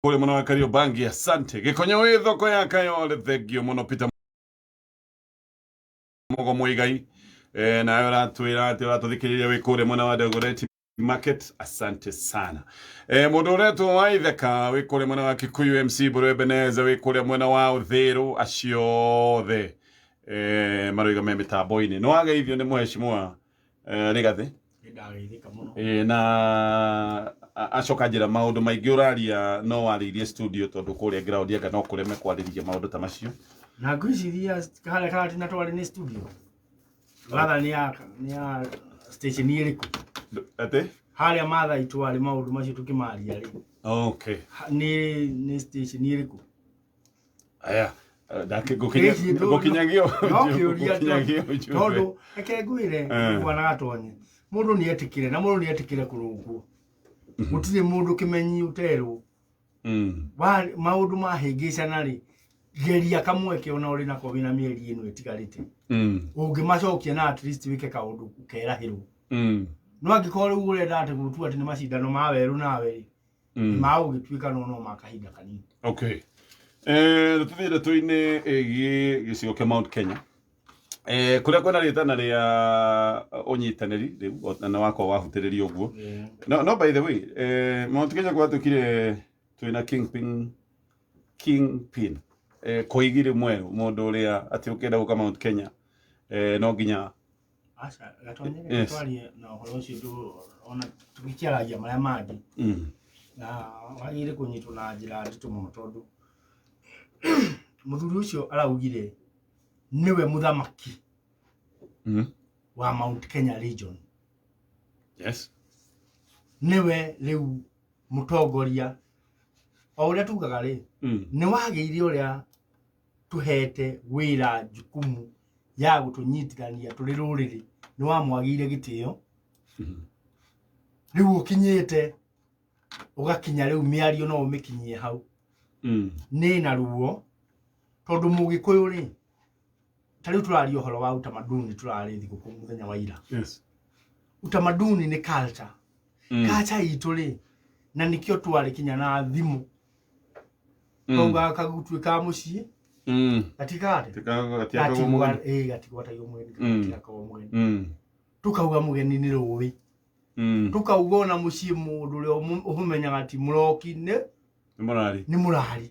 Kũrĩa mwena wa Kariobangi, asante. Gĩkonyo wĩ thoko ya Kayole, thengio mũno Peter Mugo Muigai. Nawe ũratwĩra atĩ ũratũthikĩrĩria wĩ kũrĩa mwena wa Dagoretti Market, asante sana. Mũndũ ũretwo Waithaka wĩ kũrĩa mwena wa Kikuyu, MC Mbũrũ Ebeneza wĩ kũrĩa mwena wa Uthiru, acio othe maroiga me mĩtambo-inĩ. Nĩ wageithio nĩ mũheshimiwa Rigathĩ. Nĩndageithĩka mũno. Na acoka njĩra maũndũ maingĩ ũraria no warĩirie studio tondũ kũrĩa ground anga no kũreme kwarĩria maũndũ ta macio. Na ngwĩciria harĩa Karatina twarĩ nĩ studio. Rather nĩ ya station ĩrĩkũ? Atĩ? Harĩa Maathai twarĩ maũndũ macio tũkĩmaria rĩ. Okay. Nĩ station ĩrĩkũ? Aya, ngũkinyagio No kĩũria ngũkinyagio ujumbe. Tondũ reke ngwĩre, bwana Gatonye, mũndũ nĩ etĩkĩre na mũndũ nĩ etĩkĩre kũrũngwo. Gũtirĩ mũndũ kĩmenyi ũterwo. Maũndũ mahĩngĩcana rĩ, geria kamweke ona ũrĩ nako wĩna mĩeri ĩno ĩtigarĩte. Ũngĩmacokia na at least wĩke kaũndũ ũkerahĩrwo. No angĩkorwo rĩu ũrenda atĩ gũtua atĩ nĩ macindano ma werũ nawe rĩ, ma ũgĩtuĩka no ma kahinda kanini. Okay. Tũthiĩ ndeto-inĩ ĩgiĩ gĩcigo kĩa Mount Kenya. Kũrĩa kwĩna rĩtana rĩa ũnyitanĩri rĩu na nĩ wakwa wahutĩrĩria ũguo. No by the way, Mount Kenya gwatuĩkire twĩna kingpin koigi rĩu mwerũ, mũndũ ũrĩa atĩ ũkĩenda gũka Mount Kenya no nginya. Aca, Gatonye, reke twarie na ũhoro ũcio ona tũgĩkĩaragia marĩa mangĩ. Na wagĩrĩire kũnyitwo na njĩra nditũ mũno tondũ mũthuri ũcio araugire nĩwe mũthamaki wa Mount Kenya region. Nĩwe rĩu mũtongoria. O ũrĩa tugaga rĩ, nĩ wagĩire ũrĩa tũhete wĩra jukumu ya gũtũnyitithania tũrĩ rũrĩrĩ, nĩ wamwagĩire gĩtĩo. Rĩu ũkinyĩte ũgakinya rĩu mĩario no ũmĩkinyie hau. Nĩ na ruo tondũ mũgĩkũyũ rĩ, ta rĩu tũraria ũhoro wa utamaduni, tũrarĩ thigũkũ mũthenya wa ira. Utamaduni nĩ culture. Culture itũ rĩ, na nĩkĩo twarĩ kinya na thimũ. Twaugaga kagutuĩka mũciĩ gatikate Gatiakagwo mũgeni. Ĩĩ, gatigwatagio mũgeni kana gatiakagwo mũgeni. Tukauga mũgeni nĩ rũĩ. Tukauga ona mũciĩ mũndũ ũrĩa ũmũmenyaga ti mũroki nĩ Nĩ mũrari. Nĩ mũrari.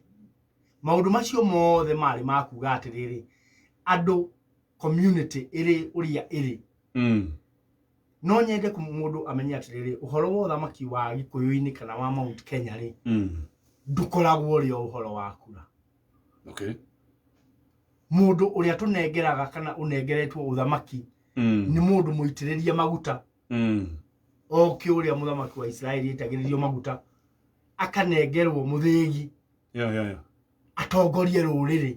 Maũndũ macio mothe marĩ ma kuga atĩrĩrĩ, andũ community ĩrĩ ũrĩa ĩrĩ. No nyende mũndũ amenye atĩrĩrĩ, ũhoro wa ũthamaki wa Gĩkũyũ-inĩ kana wa Mount Kenya rĩ, ndũkoragwo ũrĩ o ũhoro wa kura. Mũndũ ũrĩa tũnengeraga kana ũnengeretwo ũthamaki nĩ mũndũ mũitĩrĩrie maguta. O kĩ ũrĩa mũthamaki wa Isiraeli aitagĩrĩrio maguta akanengerwo mũthĩgi atongorie rũrĩrĩ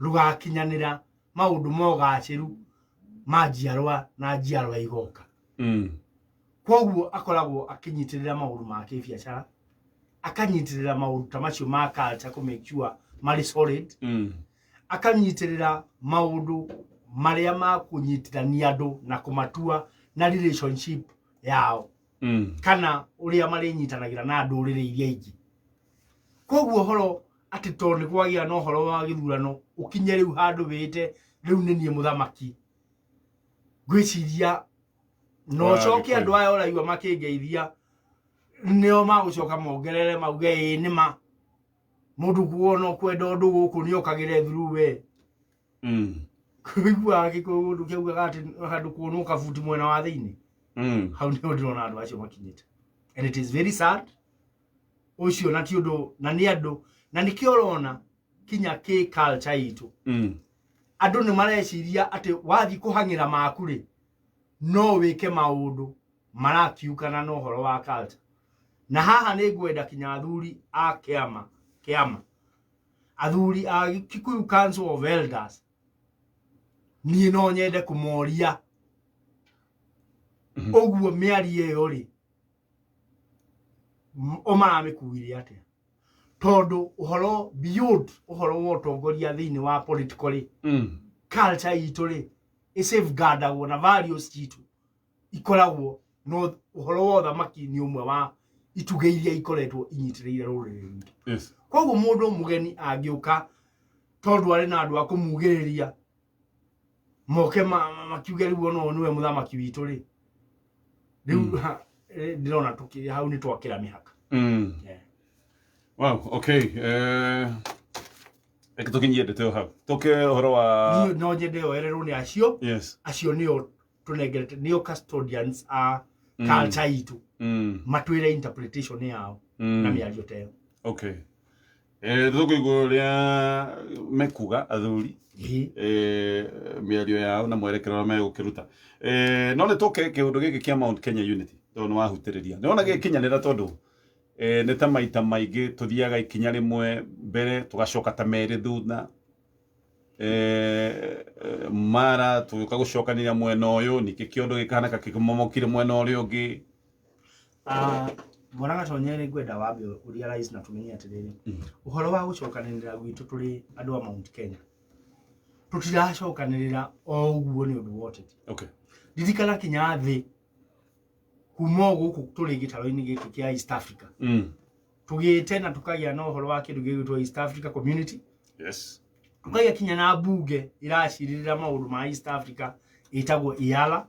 rũgakinyanĩra maũndũ ma ũgacĩru ma njiarwa na njiarwa igoka. Koguo akoragwo akĩnyitĩrĩra maũndũ ma kĩbiacara, akanyitĩrĩra maũndũ ta macio ma culture kũ make sure marĩ solid, akanyitĩrĩra maũndũ marĩa ma kũnyitithania andũ na kũmatua na relationship yao kana ũrĩa marĩnyitanagĩra na ndũrĩrĩ iria ingĩ. Koguo ũhoro atĩ tondũ nĩ kwagĩa na ũhoro wa gĩthurano ũkinye rĩu handũ wĩte rĩu nĩ niĩ mũthamaki, ngwĩciria na Wa ũcoke Gĩkũyũ. Andũ aya ũraigua makĩngeithia nĩo magũcoka mongerere mauge ĩĩ nĩ ma mũndũ kuona ũkwenda ũndũ gũkũ nĩ okagĩre through we. Ũiguaga Gĩkũyũ mũndũ kĩaugaga atĩ handũ kuonwo kabuti mwena wa thĩinĩ. Hau nĩho ndĩrona andũ acio makinyĩte and it is very sad ũcio na ti ũndũ na nĩ andũ na nĩkĩo ũrona kinya kĩ culture itũ andũ nĩ mareciria atĩ wathiĩ kũhang'ĩra maku rĩ, no wĩke maũndũ marakiukana na ũhoro wa culture. Na haha nĩ ngwenda kinya athuri a kĩama, athuri a Kikuyu Council of Elders, niĩ no nyende kũmoria ũguo mĩario ĩyo rĩ, o maramĩkuire atĩa? Tondũ ũhoro beyond ũhoro wa ũtongoria thĩinĩ wa political rĩ, culture itũ rĩ ĩ safeguardagwo na values citũ ikoragwo no ũhoro wa ũthamaki nĩ ũmwe wa itugĩ iria ikoretwo inyitĩrĩire rũrĩrĩ rwitũ. Koguo mũndũ mũgeni angĩũka tondũ arĩ na andũ a kũmugĩrĩria moke makiuge rĩu ona ũyũ nĩwe mũthamaki witũ rĩ, rĩu ndĩrona tũkĩ hau nĩ twakĩra mĩhaka. Yeah. Wow, okay. Reke tũkinyie ndeto ĩyo hau. Tũke ũhoro wa Niĩ no nyende yoererwo nĩ acio. Acio nĩo tũnengerete, nĩo custodians a culture itũ. Matwĩre interpretation yao na mĩario ta ĩyo. Okay. Tũkũigua ũrĩa mekuga athuri. Mĩario yao na mwerekero ũrĩa megũkĩruta. No nĩ tũke kĩũndũ gĩkĩ kĩa Mount Kenya Unity tondũ nĩ wahutĩrĩria. Nĩwona gĩkinyanĩra tondũ nĩ ta maita maingĩ tũthiaga ikinya rĩmwe mbere tũgacoka ta merĩ thutha. Mara tũgĩũka gũcokanĩria mwena ũyũ, ningĩ kĩondo gĩkahana kĩmomokire mwena ũrĩa ũngĩ. Bwana Gatonye, nĩ ngwenda wambe ũrealize na tũmenye atĩrĩrĩ, ũhoro wa gũcokanĩrĩra gwitũ tũrĩ andũ a Mount Kenya, tũtiracokanĩrĩra o ũguo nĩ ũndũ wa ũteti. Ririkana kinya thĩ kuma o gũkũ tũrĩ gĩtaro-inĩ gĩkĩ kĩa East Africa. Tũgĩte na tũkagĩa na ũhoro wa kĩndũ gĩgwĩtwo East Africa Community. Tũkagĩa kinya na mbunge ĩracirĩrĩra maũndũ ma East Africa ĩtagwo EALA,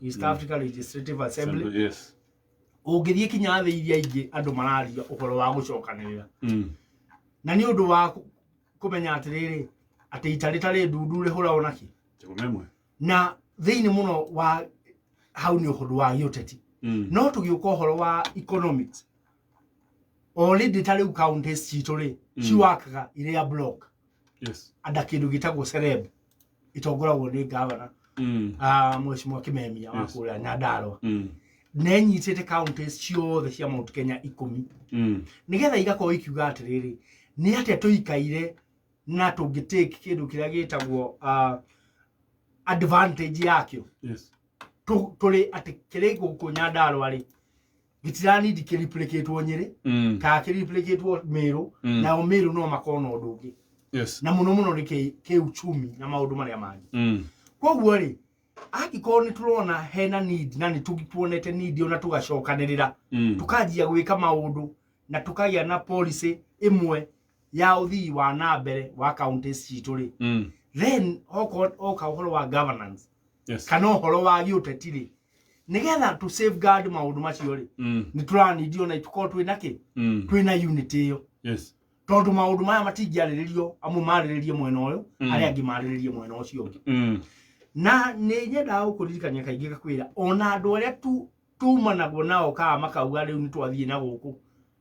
East Africa Legislative Assembly. Ũngĩthiĩ kinya thĩ iria ingĩ andũ mararia ũhoro wa gũcokanĩrĩra. Na nĩ ũndũ wa kũmenya atĩrĩrĩ, atĩ ita rĩtarĩ ndundu rĩhũragwo na kĩ? Kĩgũme ĩmwe. Na thĩinĩ mũno wa hau nĩ ũhoro wa gĩũteti. No tũgĩũka ũhoro wa economics, already ta rĩu counties citũ rĩ, ciwakaga iria block. Anda kĩndũ gĩtagwo CEREB itongoragwo nĩ governor, Mheshimiwa Kimemia wa kũrĩa Nyandarua. Na ĩnyitĩte counties ciothe cia Mount Kenya 10. Nĩgetha igakorwo ikiuga atĩrĩrĩ, nĩ atĩa tũikaire na tũngĩ take kĩndũ kĩrĩa gĩtagwo advantage yakĩo. Tũrĩ atĩ kĩrĩ gũkũ Nyandarua rĩ, gĩtiranindi kĩreplicatwo Nyĩrĩ, kana kĩreplicatwo Meru, nao Meru no makorwo na ũndũ ũngĩ. Na mũno mũno nĩ kĩuchumi na maũndũ marĩa mangĩ. Koguo rĩ, angĩkorwo nĩ tũrona hena need na nĩ tuonete need ona tũgacokanĩrĩra, tũkanjia gwĩka maũndũ na tũkagĩa na policy ĩmwe ya ũthii wa na mbere wa counties citũ rĩ, then oka ũhoro wa governance, kana ũhoro wa gĩũteti rĩ, nĩgetha tũ safeguard maũndũ macio rĩ, nĩ tũranindi ona tũkorwo twĩna kĩ? Twĩna unity ĩyo. Tondũ maũndũ maya matingĩarĩrĩrio, amwe marĩrĩrie mwena ũyũ, arĩa angĩ marĩrĩrie mwena ũcio ũngĩ. Na nĩ nyendaga gũkũririkania kaingĩ ngakwĩra, ona andũ arĩa tumanagwo nao kana makauga rĩu nĩ twathiĩ na gũkũ,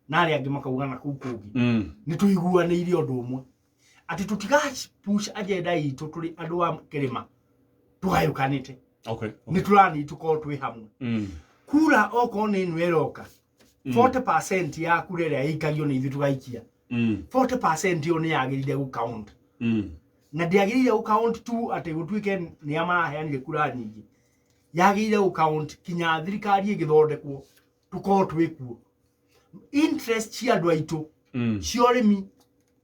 na arĩa angĩ makauga na kũu kũngĩ, nĩ tũiguanĩire ũndũ ũmwe atĩ tũtiga push agenda itũ tũrĩ andũ a kĩrĩma tũgayũkanĩte. Nĩ tũrani tũkorwo twĩ hamwe. Kura okorwo nĩ ĩno ĩroka, 40% ya kura ĩrĩa ĩikagio nĩ ithuĩ tũgaikia. 40% ĩyo nĩ yagĩrĩire gũ count. Na ndĩagĩrĩire gũ count tu atĩ gũtuĩke nĩ a maraheanire kura nyingĩ. Yagĩrĩire gũ count kinya thirikari ĩgĩthondekwo tũkorwo twĩ kuo. Interest cia andũ aitũ, cia ũrĩmi,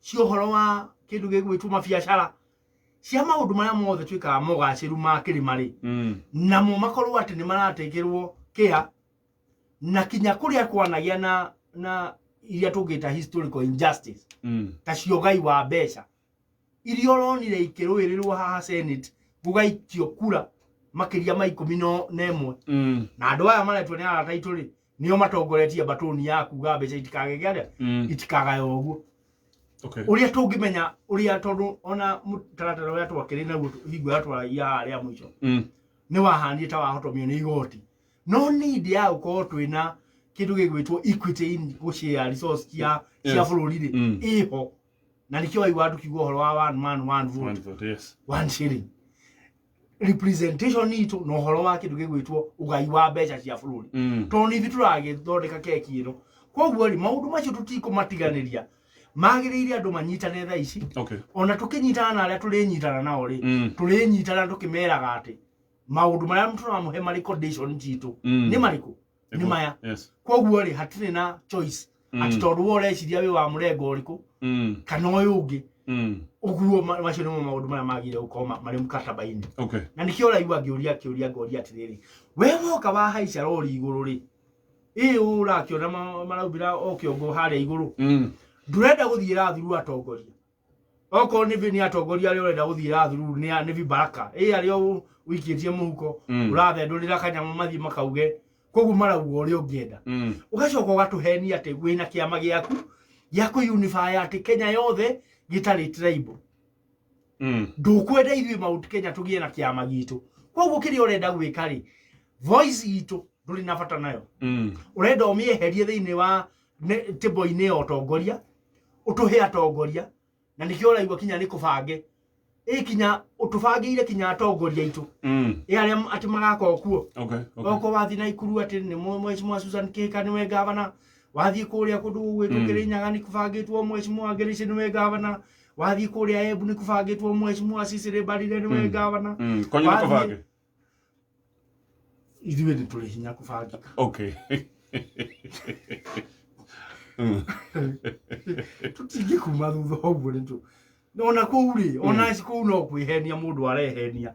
cia ũhoro wa kĩndũ gĩgwĩtwo mabiacara, cia maũndũ marĩa mothe twĩkaga mogacĩru ma kĩrĩma rĩ, namo makorwo atĩ nĩ maratekĩrwo kĩa na kinya kũrĩa kwanagĩa na iria tũngĩta historical injustice, ta cio gai wa mbeca iria ũronire ikĩrũĩrĩrwo haha Senate gũgaikio kura makĩria ma 11. Na andũ aya maretwo nĩ arata aitũ rĩ, nĩo matongoretie batoni ya kuga mbeca itikagege atĩa? Itikagayo ũguo. Ũrĩa tũngĩmenya ũrĩa, tondũ ona mũtaratara ũrĩa twakĩrĩ naguo hingo ĩrĩa twaragia harĩa mũico, nĩ wahanire ta wahotomio nĩ igoti, no need ya gũkorwo twĩna kĩndũ gĩgwĩtwo equity in gũshare resource cia bũrũri rĩ, ĩho, na nĩkĩo waigua tũkiuga ũhoro wa one man one vote, One vote, yes. One shilling representation itũ na ũhoro wa kĩndũ gĩgwĩtwo ũgai wa mbeca cia bũrũri, tondũ nĩ ithuĩ tũragĩthondeka keki ĩno. Koguo rĩ, maũndũ macio tũtikũmatiganĩria, magĩrĩire andũ manyitane thaa ici. Ona tũkĩnyitana na arĩa tũrĩnyitana nao rĩ, tũrĩnyitana tũkĩmeraga atĩ maũndũ marĩa tũramũhe marĩ condition citũ nĩ marĩkũ, nĩ maya. Koguo rĩ, hatirĩ na choice atĩ tondũ we ũreciria wĩ wa mũrengo ũrĩkũ kana ũyũ ũngĩ. Ũguo macio nĩmo maũndũ marĩa magĩrĩire gũkorwo marĩ mkataba-inĩ. Na nĩkĩo ũraigua ngĩũria kĩũria ngoria atĩrĩrĩ, we woka wahaica rori igũrũ rĩ, Ĩ ũrakĩona maraubĩra o kĩongo harĩa igũrũ. Ndũrenda gũthiĩra through atongoria. Okorwo nĩ atongoria arĩa ũrenda gũthiĩra through nĩ vibaraka. Ĩ arĩa ũikĩtie mũhuko, ũrathendũrĩra kanyamũ mathiĩ makauge. Koguo marauga ũrĩa ũngĩenda. Ũgacoka ũgatũhenia atĩ wĩna kĩama gĩaku gĩa kũ-unify atĩ Kenya yothe gĩtarĩ tribal. Ndũkwenda ithuĩ Mount Kenya tũgĩe na kĩama gitũ. Koguo kĩrĩa ũrenda gwĩka rĩ, voice itũ ndũrĩ na bata nayo. Ũrenda ũmĩeherie thĩinĩ wa table-inĩ ya ũtongoria, ũtũhe atongoria, na nĩkĩo ũraigua kinya nĩ kũbange. Ĩ kinya ũtũbangĩire kinya atongoria aitũ. Ĩ arĩa atĩ magakorwo kuo. Okorwo wathiĩ Naikuru atĩ nĩ Mheshimiwa Susan Kihika nĩwe gavana, wathiĩ kũrĩa kũndũ gũgwĩtwo Kĩrĩnyaga nĩ kũbangĩtwo Mheshimiwa Ngĩrĩci nĩwe gavana, wathiĩ kũrĩa Embu nĩ kũbangĩtwo Mheshimiwa Cecily Mbarire nĩwe gavana. Kwanyu nĩ kũbange? Ithuĩ nĩ tũrĩ hinya kũbangĩka. Tũtingĩkuma thutha ũguo nĩ tũ ona kũu rĩ, ona kũu no kwĩhenia mũndũ arehenia.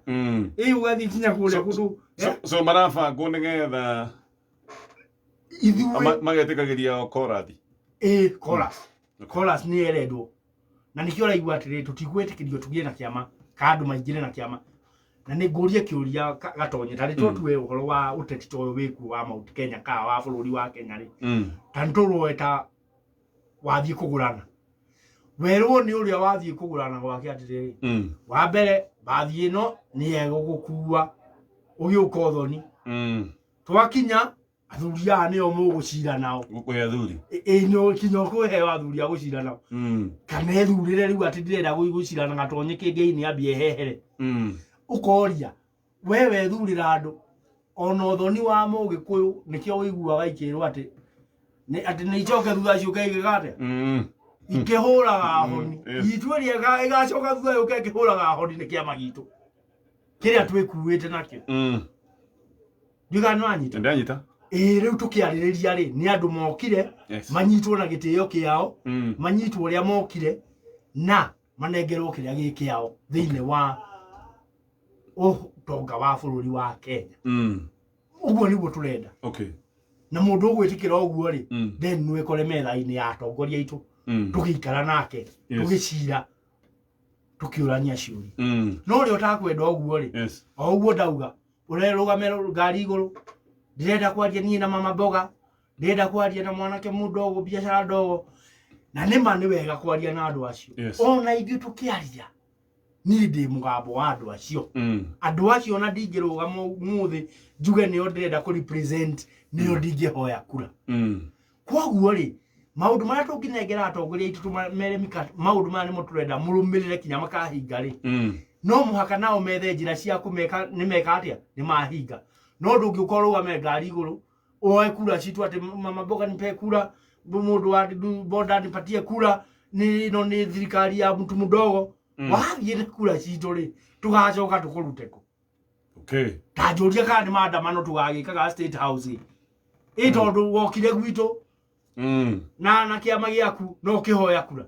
Ĩ ũgathiĩ kinya kũrĩa kũndũ So marabangwo nĩgetha ithuĩ magetĩkagĩria o korathi. Ĩ chorus. Chorus nĩ erendwo. Na nĩkĩo ũraigua atĩrĩ tũtigwĩtĩkĩrio tũgĩe na kĩama ka andũ maingĩre na kĩama. Na nĩ ngũrie kĩũria gatonye ta rĩ tũtue ũhoro wa ũteti ta ũyũ wĩkuo wa Mount Kenya ka wa bũrũri wa Kenya rĩ. Ta nĩ tũrũe ta wathiĩ kũgũrana. Werwo nĩ ũrĩa wathiĩ kũgũrana gwake atĩrĩrĩ. Wa mbere bathi ĩno nĩ egũgũkua ũgĩũka ũthoni. Twakinya athuri aya nĩo mũgũcira nao. Gũkũhe athuri. Ĩ no kinya ũkũheo athuri a gũcira nao. Kana ethurĩre rĩu atĩ ndĩrenda gũcira na gatonye kĩngĩ-inĩ ambie ehehere. Ũkoria we wethurĩra andũ ona ũthoni wa mũgĩkũyũ nĩkĩo ũiguaga ikĩrwo atĩ atĩ nĩ icoke thutha ciũke igĩka atĩa? Ikĩhũraga honi. Itũ ĩrĩa ĩgacoka thutha yũke ĩkĩhũraga honi nĩ kĩama gitũ kĩrĩa twĩkuĩte nakĩo. Ndiũĩ nĩ wanyita. Ndanyita. Ĩ rĩu tũkĩarĩrĩria rĩ nĩ andũ mokire manyitwo na gĩtĩo kĩao, manyitwo ũrĩa mokire na manengerwo kĩrĩa gĩ kĩao thĩinĩ wa ũtonga wa bũrũri wa Kenya. Ũguo nĩguo tũrenda. Na mũndũ ũgwĩtĩkĩra ũguo rĩ, then nĩwĩkore metha-inĩ ya atongoria aitũ, tũgĩikara nake, tũgĩcira, tũkĩũrania ciũria. No ũrĩa ũtakwenda ũguo rĩ, o ũguo ndauga, ũrerũgame ngari igũrũ, ndĩrenda kwaria niĩ na mama mboga, ndĩrenda kwaria na mwanake mũndogo biacara ndogo, na nĩma nĩ wega kwaria na andũ acio. Ona ithuĩ tũkĩaria, niĩ ndĩ mũgambo wa andũ acio. Andũ acio ona ndingĩrũgama ũmũthĩ njuge nĩo ndĩrenda kũ represent, nĩo ndingĩhoya kura. Koguo rĩ, maũndũ marĩa tũngĩnengera atongoria aitũ tũmere maũndũ maya nĩmo tũrenda mũrũmĩrĩre kinya makahinga rĩ, no mũhaka nao methe njĩra cia kũmeka nĩ meka atĩa, nĩ mahinga. No ndũngĩũka ũrũgame ngari igũrũ oe kura citũ atĩ mama mboga nipe kura, mũndũ wa boda nipatie kura, nĩ ĩno nĩ thirikari ya mtu mdogo. Wathiĩ na kura citũ rĩ, tũgacoka tũkũrute kũ? Ta njũria kana nĩ maandamano tũgagĩkaga State House ĩ. Ĩ tondũ wokire gwitũ na kĩama gĩaku no ũkĩhoya kura.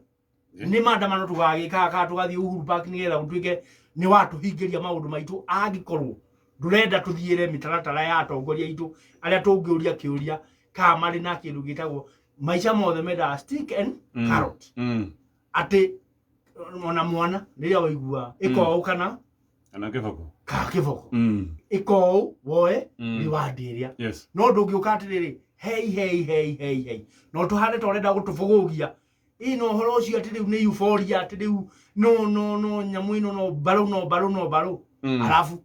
Nĩ maandamano tũgagĩkaga kana tũgathiĩ Uhuru Park nĩgetha gũtuĩke nĩ watũhingĩria maũndũ maitũ, angĩkorwo ndũrenda tũthiĩre mĩtaratara ya atongoria aitũ arĩa tũngĩũria kĩũria kana marĩ na kĩndũ gĩtagwo maica mothe mendaga stick and carrot. Atĩ ona mwana rĩrĩa waigua ĩkoũ kana Kana kĩboko. Ka kĩboko. Ĩkoũ woe reward ĩrĩa. No ndũngĩũka atĩrĩrĩ, hei hei hei hei hei, no tũhane ta ũrenda gũtũbũgũgia. Ĩ no ũhoro ũcio atĩ rĩu nĩ euphoria, atĩ rĩu no no no nyamũ ĩno no mbarũ no mbarũ no mbarũ. Arabu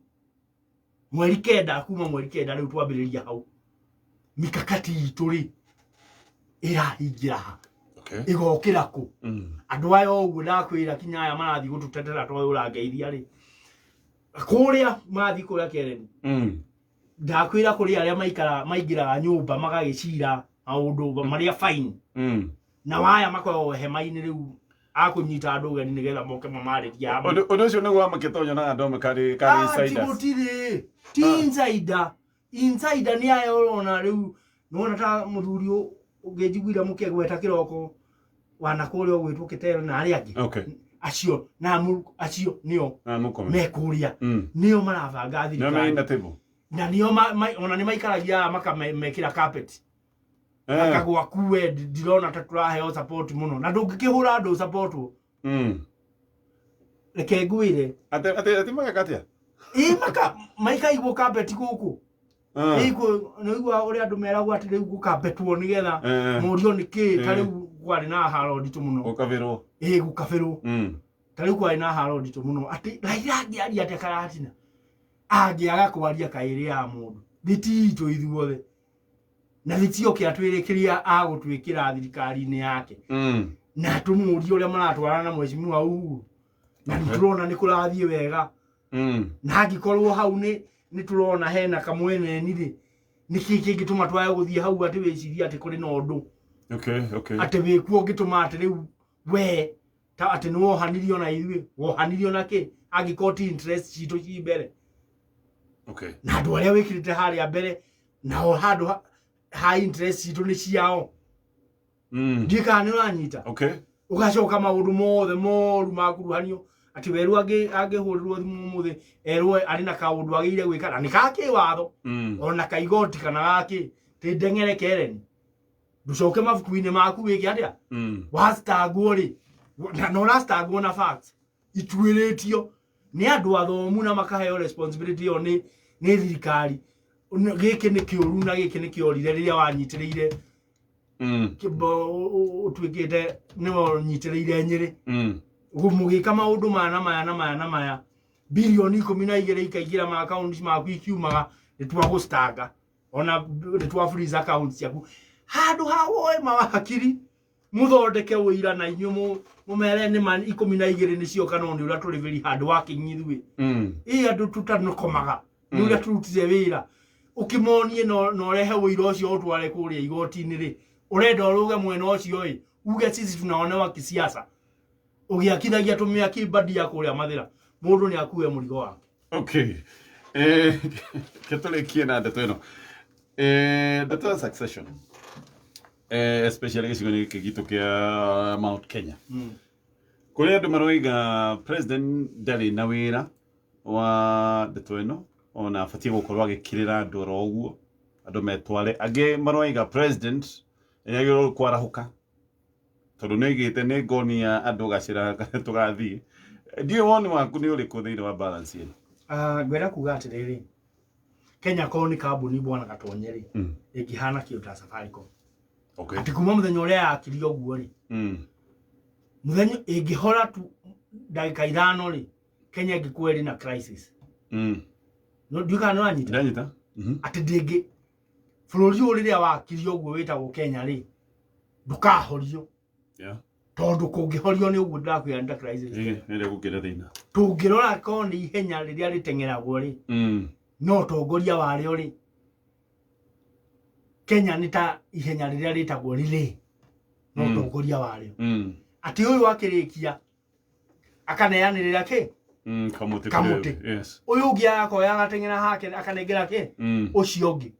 mweri kenda, kuma mweri kenda rĩu twambĩrĩria hau mikakati itũ rĩ ĩrahingĩra ha? Ĩgokĩra kũ? Andũ aya ũguo ndakwĩra kinya aya marathiĩ gũtũtetera toyũ ũrangeithia rĩ, kũrĩa marathiĩ kũrĩa Kereni, ndakwĩra kũrĩ arĩa maikara maingĩraga nyũmba magagĩcira maũndũ marĩa fine, na waya makoragwo hema-inĩ rĩu akũnyita andũ ũgeni nĩgetha moke mamarĩrie hamwe. Ũndũ ũcio nĩguo wa makĩtonya na andũ amwe karĩ insiders. Gũtirĩ ti insider. Insider nĩ aya ũrona rĩu, nĩwona ta mũthuri ũngĩnjiguire mũkĩgweta kĩroko wana kũrĩa ũgwĩtwo Kĩtero na arĩa angĩ. Acio na acio nĩo Na mũkome. me kũrĩa, nĩo marabanga Nĩo me thirikari in the table. Na nĩo ona nĩ maikaragia makamekĩra carpet. Anga gwaku we ndirona ta tũraheo support mũno na ndũngĩkĩhũra andũ support. Reke ngwĩre. Ate ate ate mageka atia? Ĩ maka maikaigwo kambeti gũkũ. Ĩ nĩũigua ũrĩa andũ meragwo atĩ rĩu gũkambetwo nĩgetha mũrio nĩ kĩ ta rĩu kwarĩ na haro nditũ mũno. Gũkabĩrwo. Ĩ gũkabĩrwo. Ta rĩu kwarĩ na haro nditũ mũno atĩ Raila angĩaria atĩa Karatina angĩaga kwaria kaĩrĩ ya mũndũ thiti itũ ithuothe na thiti oke atwĩre kĩrĩa agũtwĩkĩra thirikari-inĩ yake na tũmũrie ũrĩa maratwarana na mheshimiwa Uhuru na nĩ tũrona nĩ kũrathiĩ wega na angĩkorwo hau nĩ nĩ tũrona hena kamweneni rĩ nĩkĩ kĩngĩtũma twage gũthiĩ hau atĩ wĩcirie atĩ kũrĩ na ũndũ atĩ wĩkuo ũngĩtũma atĩ rĩu we ta atĩ nĩ wohanirio na ithuĩ wohanirio na kĩ angĩkorwo ti interest citũ ci mbere na andũ arĩa wĩkĩrĩte harĩa mbere nao handũ ha interest citũ nĩ ciao. Ndiũĩ kana nĩ ũranyita. Ũgacoka maũndũ mothe moru makuruhanio atĩ werũ angĩhũrĩrwo thimũ ũmũthĩ erwo arĩ na kaũndũ agĩrĩire gwĩka na nĩ ga kĩwatho ona kaigoti kana gakĩ tĩ ndeng'ere kereni ndũcoke mabuku-inĩ maku wĩke atĩa wacitangwo rĩ na ũracitangwo na facts ituĩrĩtio nĩ andũ athomu na makaheo responsibility ĩyo nĩ thirikari. Gĩkĩ nĩ kĩũru na gĩkĩ nĩ kĩorire rĩrĩa wanyitĩrĩire ũtuĩkĩte nĩwe ũnyitĩrĩire Nyĩrĩ mũgĩka maũndũ maya na maya na maya na maya bilioni 12 ikaingĩra ma account maku ikiumaga nĩ twagũstanga ona nĩ twa freeze account ciaku handũ ha woe mawakiri muthondeke ũira na inyuĩ mũmere nĩ ma 12 nĩcio kana nĩ ũrĩa tũrĩ very hard working ithuĩ ĩ andũ tutanokomaga nĩ ũrĩa tũrutire wĩra ũkĩmonie na ũrehe ũira ũcio ũtware kũrĩa igoti-inĩ rĩ ũrenda ũrũge mwena ũcio ĩ uge sisi tunaonewa kisiasa ũgĩakithagia tũmĩaki mbandia kũrĩa Mathĩra mũndũ nĩ akue mũrigo wake. Okay. Ketũrĩkie na ndeto ĩno. Ndeto ya succession. Especially gĩcigo-inĩ gĩkĩ gitũ kĩa Mount Kenya. Kũrĩ andũ maroiga president ndarĩ na wĩra wa ndeto ĩno ona abatiĩ gũkorwo agĩkirĩra andũ oro ũguo andũ metware. Angĩ maroiga president nĩagĩrĩirwo kwarahũka tondũ nĩoigĩte nĩ ngonia andũ gacĩra karĩa tũgathiĩ. Ndiũĩ woni waku nĩ ũrĩkũ thĩinĩ wa balance ĩno? Ngwenda kuga atĩrĩrĩ Kenya korwo nĩ kambuni bwana Gatonye rĩ ĩngĩhana kĩndũ ta Safaricom. Atĩ kuma mũthenya ũrĩa yakirio ũguo rĩ mũthenya ĩngĩhora tu ndagĩka 5 rĩ Kenya ĩngĩkorwo ĩrĩ na crisis. No ndiũĩ kana nĩ ũranyita. Ndanyita. Atĩ ndĩngĩ bũrũri ũyũ rĩrĩa wakirio ũguo wĩtagwo Kenya rĩ ndũkahorio. Tondũ kũngĩhorio nĩ ũguo ndĩrakwĩra nĩ ta crisis. Nĩ gũkĩra thĩna. Tũngĩrora korwo nĩ ihenya rĩrĩa rĩteng'eragwo rĩ no ũtongoria warĩo rĩ Kenya nĩ ta ihenya rĩrĩa rĩtagwo relay no ũtongoria warĩo atĩ ũyũ akĩrĩkia akaneanĩrĩra kĩ Kamũtĩ. Kamũtĩ. Yes. Ũyũ ũngĩ agakoya agateng'era hake akanengera kĩ ũcio ũngĩ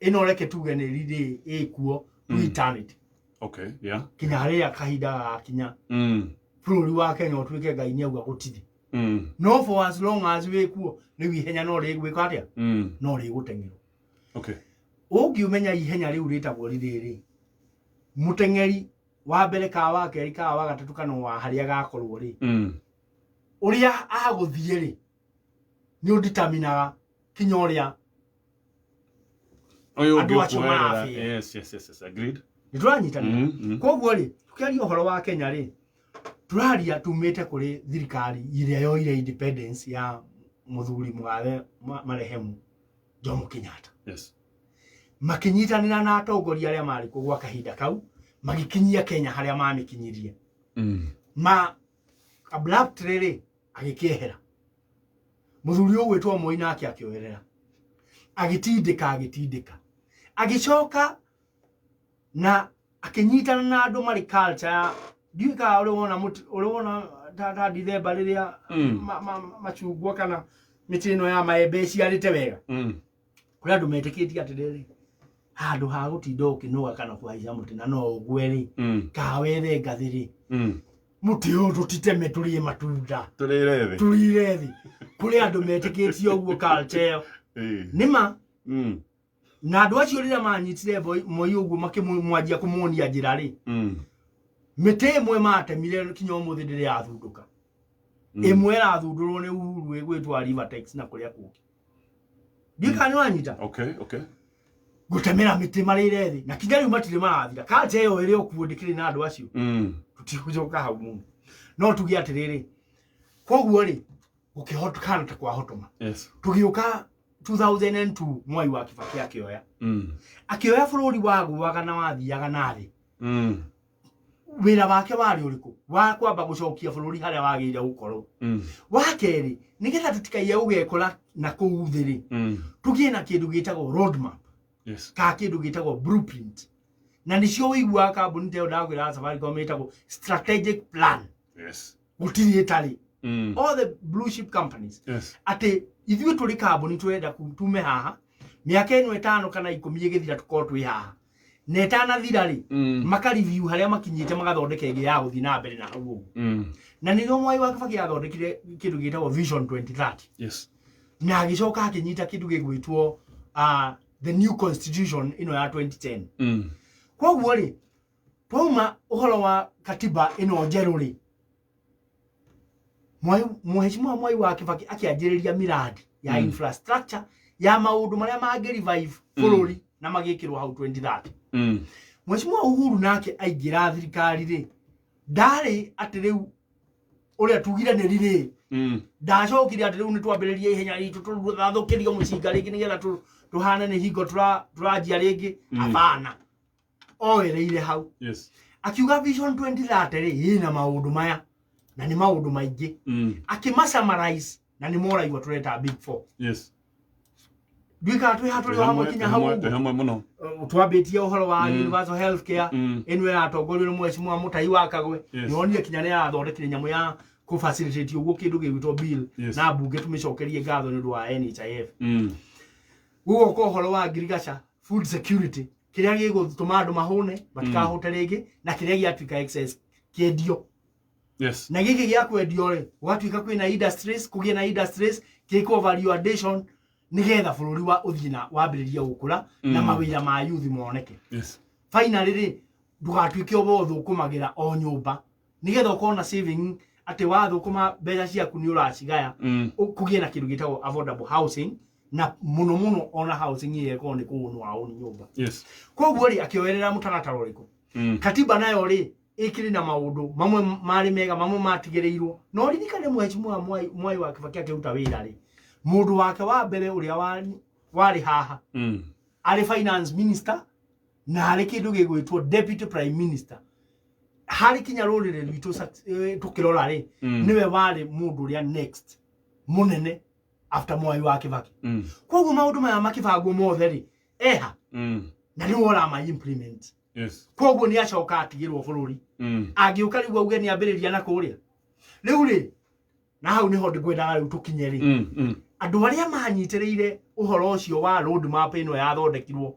ĩno reke tuge nĩ relay ĩkuo to eternity. Okay. Yeah. Kinya harĩa kahinda gagakinya bũrũri wa Kenya ũtuĩke Ngai nĩ auga gũtirĩ no for as long as wĩkuo rĩu ihenya no rĩgwĩka atĩa no rĩgũteng'erwo. Ũngiumenya ihenya rĩu rĩtagwo relay rĩ mũteng'eri wa mbere ka wa kerĩ ka wa gatatũ kana wa harĩa agakorwo rĩ ũrĩa agũthiĩ rĩ nĩ ũnditaminaga kinya ũrĩa Ũyũ andũ ũngĩ acio ũkuoerera. marabĩa. Yes. Agreed. Nĩ tũranyitanĩra. Koguo rĩ tũkĩaria ũhoro wa Kenya rĩ tũraria tumĩte kũrĩ thirikari ĩrĩa yoire independence ya mũthuri mũgathe marehemu Jomo Kenyatta. Makĩnyitanĩra na atongoria arĩa marĩ kuo gwa kahinda kau magĩkinyia Kenya harĩa mamĩkinyirie. Ma abruptly rĩ agĩkĩehera mũthuri ũgwĩtwo Moi nake akĩoerera agĩtindĩka agĩtindĩka agĩcoka na akĩnyitana na andũ marĩ culture ya ndiũĩ kana ũrĩ wona ũrĩ wona ta Dithemba rĩrĩa macungwa kana mĩtĩ ĩno ya maembe ĩciarĩte wega. Kũrĩ andũ metĩkĩtie atĩrĩrĩ handũ ha gũtinda ũkĩnoga kana kũhaica mũtĩ na no ũgwe rĩ kana wethe ngathĩ rĩ mũtĩ ũyũ tũtiteme tũrĩe matunda Tũrĩre thĩ. Tũrĩre thĩ. Kũrĩ andũ metĩkĩtie ũguo culture ĩyo nĩ ma. Na andũ acio rĩrĩa manyitire Moi ũguo makĩmwanjia kũmuonia njĩra rĩ, mĩtĩ ĩmwe matemire kinya ũmũthĩ ndĩrĩ yathundũka. Ĩmwe ĩrathundũrwo nĩ Uhuru ĩgwĩtwo Rivertex na kũrĩa kũngĩ. Ndiũĩ kana nĩ wanyita. Okay. Gũtemera mĩtĩ marĩre thĩ na kinya rĩu matirĩ marathira. Culture ĩyo ĩrĩ o kuo ndĩkĩrĩ na andũ acio. Tũtigũcoka hau mũno. No tuge atĩrĩrĩ, koguo rĩ gũkĩhotokana ta kwahotoma. Tũgĩũka 2002 Mwai wa Kibaki akĩoya. Akĩoya bũrũri wagũaga na wathiaga na thĩ. Wĩra wake warĩ ũrĩkũ? Wa kwamba gũcokia bũrũri harĩa wagĩrĩire gũkorwo. Wa kerĩ, nĩgetha tũtikaiye gũgekora na kũu thĩ rĩ, tũgĩe na kĩndũ gĩtagwo roadmap. Ka kĩndũ gĩtagwo blueprint. Na nĩcio ũiguaga kambuni ta ĩyo ndakwĩra ya Safaricom ĩtagwo strategic plan. Gũtirĩ ĩtarĩ. All the blue chip companies. Atĩ ithuĩ tũrĩ kambuni tũrenda tume haha mĩaka ĩno 5 kana 10 ĩgĩthira tũkorwo twĩ haha. Na ĩtanathira rĩ, maka review harĩa makinyĩte magathondeka ĩngĩ ya gũthiĩ na mbere na hau ũguo. Na nĩrĩo Mwai wa Kibaki athondekire kĩndũ gĩtagwo Vision 2030. Na agĩcoka akĩnyita kĩndũ gĩgwĩtwo the new constitution ĩno ya 2010. Koguo rĩ, twauma ũhoro wa katiba ĩno njerũ rĩ, Mheshimiwa Mwai wa Kibaki akĩanjĩrĩria miradi ya infrastructure ya maũndũ marĩa mangĩ revive bũrũri na magĩkĩrwo hau 2030. Mheshimiwa Uhuru nake aingĩra thirikari rĩ, ndarĩ atĩ rĩu ũrĩa tugire nĩ rĩrĩ, ndacokire atĩ rĩu nĩ twambĩrĩrie ihenya ritũ tũrathũkĩrio mũcinga rĩngĩ nĩgetha tũhane nĩ hingo tũranjia rĩngĩ. Hapana, oereire hau. Akiuga Vision 2030 rĩ ĩna maũndũ maya na nĩ maũndũ maingĩ. Akĩma summarize na nĩ moraigua tũreta big four. Nduĩkaga twĩ haha tũrĩ o hamwe kinya hau ũguo. Hamwe mũno. Twambĩtie ũhoro wa universal health care ĩno ĩratongorio nĩ Mheshimiwa Mũtai wa Kagwe. Nĩwonire kinya nĩ arathondekire nyamũ ya kũ facilitate ũguo kĩndũ gĩgwĩtwo bill na mbunge tũmĩcokerie ngatho nĩ ũndũ wa NHIF. Gũgoka ũhoro wa ngirigaca food security kĩrĩa gĩgũtũma andũ mahũne matikahũte rĩngĩ na kĩrĩa gĩatuĩka excess kĩendio. Na gĩkĩ gĩa kwendio rĩ gũgatuĩka kwĩna industries, kũgĩe na industries gĩkwo value addition nĩgetha bũrũri wa ũthiĩ na wambĩrĩrie gũkũra na mawĩra ma youth moneke. Finally rĩ ndũgatuĩke o ũthũkũmagĩra o nyũmba nĩgetha ũkorwo na saving atĩ wathũkũma mbeca ciaku nĩ ũracigaya, kũgĩe na kĩndũ gĩtagwo affordable housing na mũno mũno ona housing ĩyo ĩkorwo nĩ kũũnwo waũni nyũmba. Koguo rĩ akĩoerera mũtaratara ũrĩkũ? Katiba nayo rĩ ĩkĩrĩ na maũndũ mamwe marĩ mega mamwe matigĩrĩirwo. No ririkane Mheshimiwa Mwai wa Kibaki akĩruta wĩra rĩ, mũndũ wake wa mbere ũrĩa warĩ haha arĩ finance minister na arĩ kĩndũ gĩgwĩtwo deputy prime minister harĩ kinya rũrĩrĩ rwitũ tũkĩrora rĩ, nĩwe warĩ mũndũ ũrĩa next mũnene after Mwai wa Kibaki. Koguo maũndũ maya makĩbangwo mothe rĩ eha na nĩwe ũrama implement. Koguo nĩ acoka atigĩrwo bũrũri. Angĩũka rĩu auge nĩ ambĩrĩria na kũrĩa rĩu rĩ, na hau nĩho ngwendaga rĩu tũkinye rĩ. Andũ arĩa manyitĩrĩire ũhoro ũcio wa road map ĩno yathondekirwo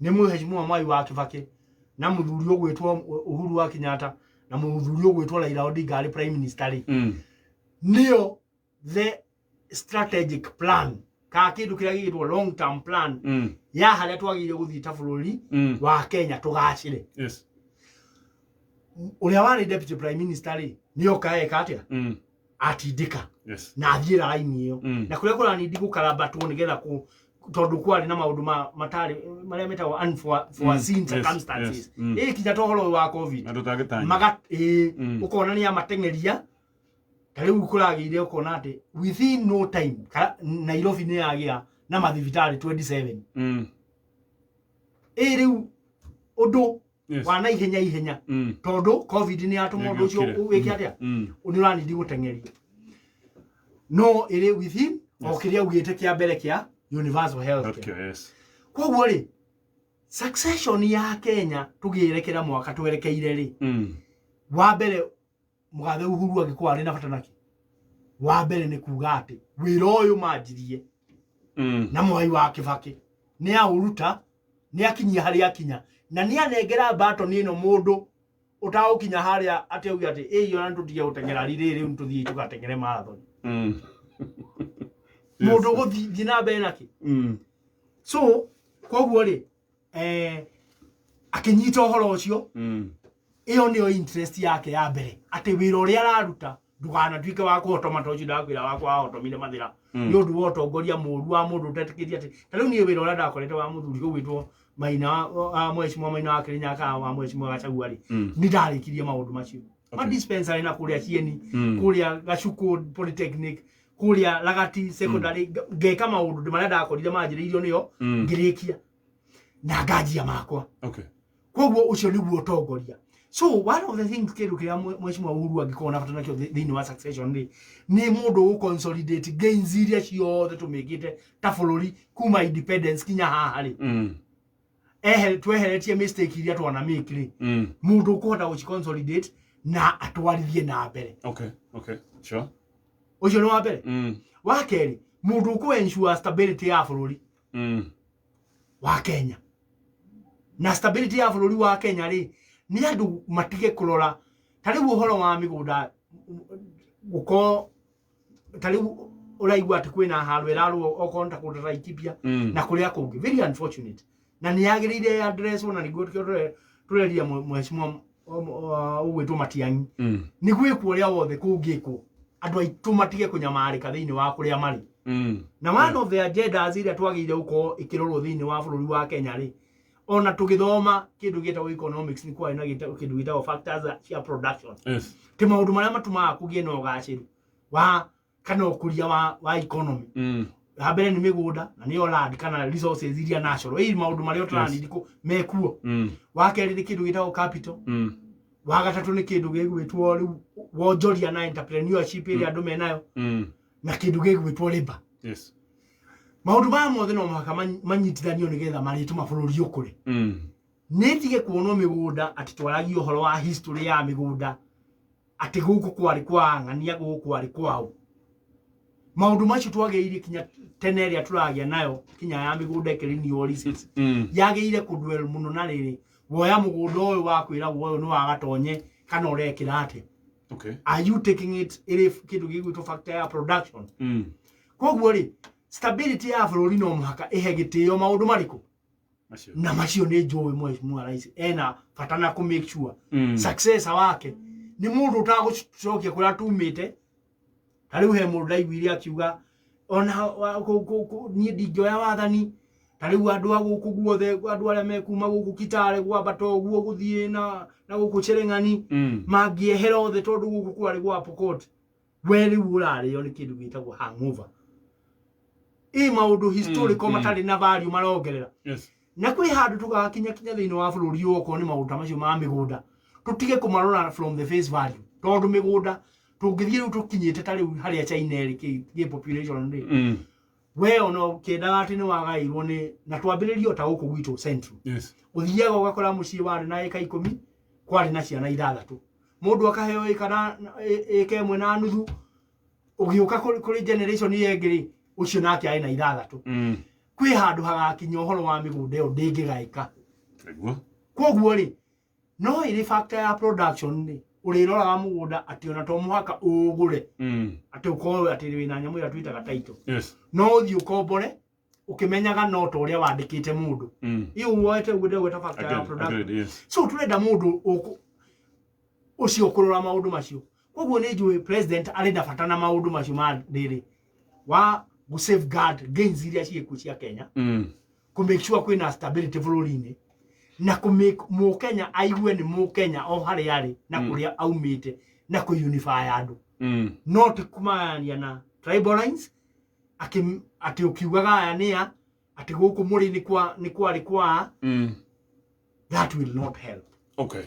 nĩ Mheshimiwa Mwai wa Kibaki na mũthuri ũgwĩtwo Uhuru wa Kenyatta na mũthuri ũgwĩtwo Raila Odinga arĩ prime minister rĩ, nĩo the strategic plan ka kĩndũ kĩrĩa gĩgĩtwo long term plan ya harĩa twagĩrĩire gũthiĩ ta bũrũri wa Kenya tũgacĩre. Ũrĩa warĩ deputy prime minister rĩ nĩoka eka atĩa? Atindĩka na athiĩ raini ĩyo na kũrĩa kũranindi gũkarabatwo nĩgetha tondũ kwarĩ na maũndũ matarĩ marĩa metagwo unforeseen circumstances. Ĩ kinya ta ũhoro ũyũ wa COVID maga ĩ ũkona nĩ amateng'eria ta rĩu kũragĩire ũkona atĩ within no time Nairobi nĩ yagĩa na mathibitarĩ 27. Ĩ rĩu ũndũ wa na ihenya ihenya tondũ COVID nĩ yatũma ũndũ ũcio wĩke atĩa, nĩ ũranindi gũteng'eria no ĩrĩ within o kĩrĩa augĩte kĩa mbere kĩa universal health care. Koguo rĩ succession ya Kenya tũgĩerekera mwaka twerekeire rĩ, wa mbere mũgathe Uhuru angĩkorwo arĩ na bata nake, wa mbere nĩ kuga atĩ wĩra ũyũ manjirie na Mwai wa Kibaki nĩ aũruta, nĩ akinyia harĩa akinya na nĩ anengera batoni ĩno mũndũ ũtagũkinya harĩa atĩ auge atĩ ĩ ona nĩtũtige gũteng'era rĩrĩ rĩu nĩtũthiĩ tũgateng'ere marathon. Mũndũ ũgũthiĩ na mbere nakĩ. So Koguo rĩ, akĩnyita ũhoro ũcio. Ĩyo nĩyo interest yake ya mbere, atĩ wĩra ũrĩa araruta ndũkanatuĩke wa kũhotoma ta ũcio ndakwĩra wakwa wahotomire mathĩra nĩ ũndũ wa ũtongoria mũru wa mũndũ ũtetĩkĩtie atĩ ta rĩu niĩ wĩra ũrĩa ndakorete wa mũthuri ũgwĩtwo Maina wa Mheshimiwa Maina wa Kĩrĩnyaga kana wa Mheshimiwa Gachagua rĩ, nĩ ndarĩkirie maũndũ macio ma dispensary na kũrĩa Cieni, kũrĩa Gacuku Polytechnic, kũrĩa Lagati Secondary, ngeka maũndũ marĩa ndakorire manjĩrĩirio nĩo, ngĩrĩkia na nganjia makwa. Koguo ũcio nĩguo ũtongoria. So one of the things, kĩndũ kĩrĩa Mheshimiwa Uhuru angĩkorwo na bata nakĩo thĩinĩ wa succession rĩ, nĩ mũndũ ũgũ consolidate gains iria ciothe tũmĩkĩte ta bũrũri kuma independence kinya haha rĩ. Ehe, tweheretie mistake iria twana make rĩ, mũndũ ũkũhota gũci consolidate na atwarithie na mbere. Okay, sure. Ũcio nĩ wa mbere. Wa kerĩ, mũndũ ũkũ ensure stability ya bũrũri wa Kenya. Na stability ya bũrũri wa Kenya rĩ, nĩ andũ matige kũrora ta rĩu ũhoro wa mĩgũnda, gũkorwo ta rĩu ũraigua atĩ kwĩna haro ĩrarũo okorwo nĩ ta kũndũ ta Laikipia na kũrĩa kũngĩ. Very unfortunate, na nĩ yagĩrĩire address, na nĩguo tũreria Mheshimiwa ũgwĩtwo Matiang'i nĩ gwĩkwo ũrĩa wothe kũngĩkwo andũ aitũ matige kũnyamarĩka thĩinĩ wa kũrĩa marĩ. Na one of the agendas iria twagĩrĩire gũkorwo ĩkĩrorwo thĩinĩ wa bũrũri wa Kenya rĩ, ona tũgĩthoma kĩndũ gĩtagwo economics, nĩ kwarĩ na kĩndũ gĩtagwo factors cia production, ti maũndũ marĩa matũmaga kũgĩe na ũgacĩru wa kana ũkũria wa economy. Ha mbere nĩ mĩgũnda, na nĩyo land kana resources iria natural, ĩ maũndũ marĩa ũtũranidi mekuo. Wa kerĩ nĩ kĩndũ gĩtagwo capital. Wa gatatũ nĩ kĩndũ gĩgwĩtwo rĩu wonjoria na entrepreneurship ĩrĩa andũ menayo, na kĩndũ gĩgwĩtwo labor. Maũndũ maya mothe no mũhaka manyitithanio nĩgetha marĩtũma bũrũri ũkũre. Nĩ tige kuonwo mĩgũnda atĩ twaragia ũhoro wa history ya mĩgũnda, atĩ gũkũ kwarĩ kwa ng'ania, gũkũ kwarĩ kwao. Maũndũ macio twagĩrĩire kinya tene ĩrĩa tũragĩa nayo kinya ya mĩgũnda ĩkĩrĩ new leases, yagĩrĩire kũdwell mũno na rĩrĩ woya mũgũnda ũyũ wa kwĩragwo ũyũ nĩ wa gatonye kana ũrekĩra atĩa. Are you taking it ĩrĩ kĩndũ gĩgwĩtwo factor ya production? Koguo rĩ, stability ya bũrũri no mũhaka ĩhe gĩtĩo maũndũ marĩkũ? Macio. Na macio nĩ njũĩ Mheshimiwa Rais ena bata na kũ make sure successor wake nĩ mũndũ ũtagũcokia kũrĩa tumĩte. Ta rĩu he mũndũ ndaiguire akiuga ona niĩ ndingĩoya wathani, ta rĩu andũ a gũkũ guothe, andũ arĩa mekuma gũkũ Kitale gwambata ũguo gũthiĩ na gũkũ Chereng'ani, mangĩehera othe tondũ gũkũ kwarĩ gwa Pokot. We rĩu ũrarĩo nĩ kĩndũ gĩtagwo hangover, ĩ maũndũ historical matarĩ na value marongerera. Na kwĩ handũ tũgakinya kinya thĩinĩ wa bũrũri ũyũ, okorwo nĩ maũndũ ta macio ma mĩgũnda, tũtige kũmarora from the face value, tondũ mĩgũnda tũngĩthiĩ rĩu tũkinyĩte ta rĩu harĩa China ĩrĩ kĩ population rĩ, we ona ũkĩendaga atĩ nĩ wagaĩirwo nĩ na twambĩrĩrie o ta gũkũ gwitũ Central, ũthiaga ũgakora mũciĩ warĩ na ĩka 10, kwarĩ na ciana ithathatũ, mũndũ akaheo ĩka na ĩka 1.5. Ũgĩũka kũrĩ generation ĩyo ĩngĩ rĩ, ũcio nake arĩ na ithathatũ. Kwĩ handũ hagakinya ũhoro wa mĩgũnda ĩyo ndĩngĩgaĩka. Nĩguo. Koguo rĩ, no ĩrĩ factor ya production rĩ, ũrĩroraga mũgũnda atĩ ona to mũhaka ũgũre, atĩ ũkorwo atĩ wĩna nyamũ ĩrĩa twĩtaga title, no ũthiĩ ũkombore ũkĩmenyaga no ta ũrĩa wandĩkĩte mũndũ. Iyo woete ũguo ndĩgwĩta factor ya production. Agreed, yes. So turenda mũndũ ũcio ũkũrora maũndũ macio. Koguo nĩ njũĩ president arĩ na bata na maũndũ macio ma rĩrĩ wa gũ safeguard gains iria ciĩkuo cia Kenya, kũ make sure kwĩna stability bũrũri-inĩ, na kũ make mũkenya aigue nĩ mũkenya o harĩa arĩ na kũrĩa aumĩte, na kũ unify andũ, no ti kũmagania na tribal lines, atĩ ũkiugaga aya nĩ a atĩ gũkũ mũrĩ nĩ kwa nĩ kwarĩ kwa. That will not help. Okay.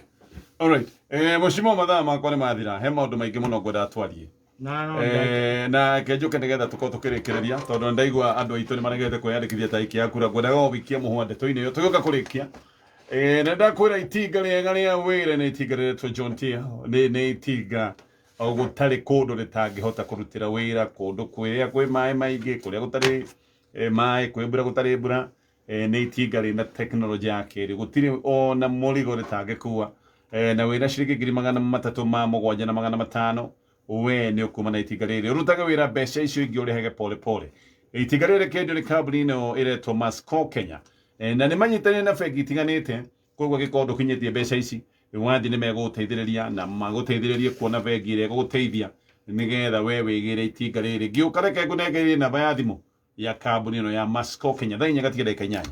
All right. Mheshimiwa, mathaa makwa nĩ mathira. He maũndũ maingĩ mũno ngwendaga twarie. Na no Na kenjuke nĩgetha tũkorwo tũkĩrĩkĩrĩria, tondũ ndaigua andũ aitũ nĩ maregete kwĩyandĩkithia tarĩki ya kura. Ngwendaga o wikie mũhwa ndeto-inĩ ĩyo tũgĩũka kũrĩkia. Na ndakwĩra itinga rĩega rĩa wĩra nĩ itinga rĩretwo John Deere. Nĩ itinga o gũtarĩ kũndũ rĩtangĩhota kũrutĩra wĩra, kũndũ kũrĩa kwĩ maĩ maingĩ, kũrĩa gũtarĩ maĩ, kwĩ mbura, gũtarĩ mbura. Nĩ itinga rĩna tekinoronjĩ ya kĩrĩu, gũtirĩ ona mũrigo rĩtangĩkua. Na wĩna ciringi 307,500, we nĩ ũkuma na itinga rĩrĩ ũrutage wĩra, mbeca icio ingĩ ũrĩhage pole pole. Itinga rĩrĩ rĩkĩendio nĩ kambuni ĩno ĩretwo Masco Kenya. Na nĩ manyitanĩire na bengi itiganĩte, koguo angĩkorwo ndũkinyĩtie mbeca ici wathiĩ nĩ megũgũteithĩrĩria na magũteithĩrĩrie kuona bengi ĩrĩa ĩgũgũteithia nĩgetha we wĩgĩre itinga rĩrĩ. Ngĩũka reke ngũnengererie namba ya thimũ ya kambuni ĩno ya Masco Kenya. Thaa 4:08.